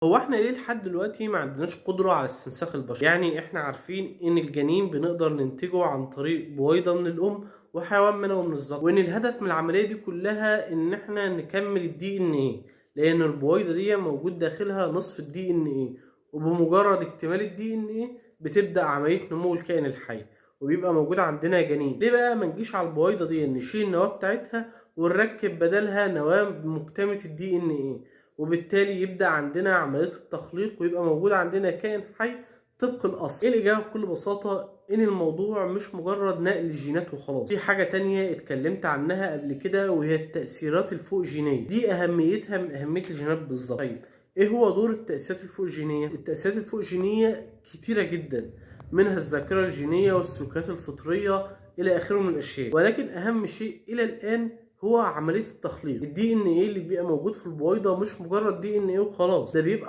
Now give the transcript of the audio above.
هو احنا ليه لحد دلوقتي ما عندناش قدرة على استنساخ البشر؟ يعني احنا عارفين ان الجنين بنقدر ننتجه عن طريق بويضة من الام وحيوان منوي من الذكر، وان الهدف من العملية دي كلها ان احنا نكمل الDNA، لان البويضة دي موجود داخلها نصف الDNA، وبمجرد اكتمال الDNA بتبدأ عملية نمو الكائن الحي وبيبقى موجود عندنا جنين. ليه بقى ما نجيش على البويضة دي نشيل النواة بتاعتها ونركب بدلها نواة مكتملة الDNA، وبالتالي يبدأ عندنا عملية التخليق ويبقى موجود عندنا كائن حي طبق الأصل؟ ايه الإجابة؟ بكل بساطة إن الموضوع مش مجرد نقل جينات وخلاص، في حاجة تانية اتكلمت عنها قبل كده وهي التأثيرات الفوق جينية. دي أهميتها من أهمية الجينات بالظبط. طيب ايه هو دور التأثيرات الفوق جينية؟ التأثيرات الفوق جينية كتيرة جدا، منها الذاكرة الجينية والسلوكيات الفطرية إلى آخره من الأشياء، ولكن أهم شيء إلى الآن هو عملية التخليق. الDNA اللي بيبقى موجود في البويضة مش مجرد DNA وخلاص، ده بيبقى